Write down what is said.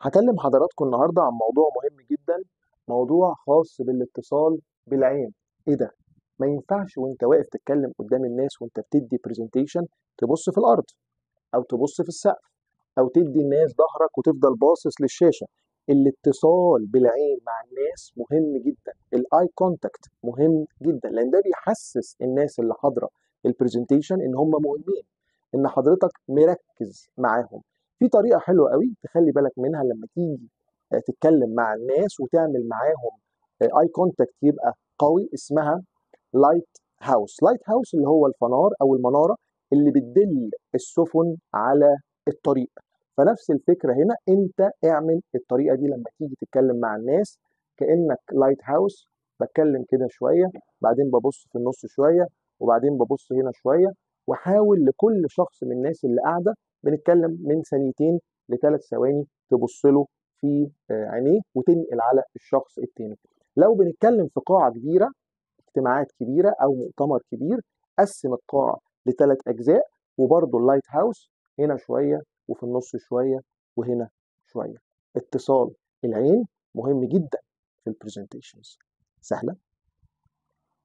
هكلم حضراتكم النهارده عن موضوع مهم جدا، موضوع خاص بالاتصال بالعين. ايه ده؟ ما ينفعش وانت واقف تتكلم قدام الناس وانت بتدي presentation تبص في الارض او تبص في السقف او تدي الناس ظهرك وتفضل باصص للشاشه. الاتصال بالعين مع الناس مهم جدا، ال eye contact مهم جدا، لان ده بيحسس الناس اللي حاضره ال presentation ان هم مهمين، ان حضرتك مركز معاهم. في طريقه حلوة قوي تخلي بالك منها لما تيجي تتكلم مع الناس وتعمل معاهم eye contact يبقى قوي، اسمها lighthouse. lighthouse اللي هو الفنار او المنارة اللي بتدل السفن على الطريق. فنفس الفكرة هنا، انت اعمل الطريقة دي لما تيجي تتكلم مع الناس كانك lighthouse. بتكلم كده شوية، بعدين ببص في النص شوية، وبعدين ببص هنا شوية، وحاول لكل شخص من الناس اللي قاعدة بنتكلم من ثانيتين لثلاث ثواني تبص له في عينيه وتنقل على الشخص التاني. لو بنتكلم في قاعة كبيرة، اجتماعات كبيرة او مؤتمر كبير، قسم القاعة لثلاث اجزاء، وبرده ال lighthouse هنا شوية وفي النص شوية وهنا شوية. اتصال العين مهم جدا في ال presentations. سهلة.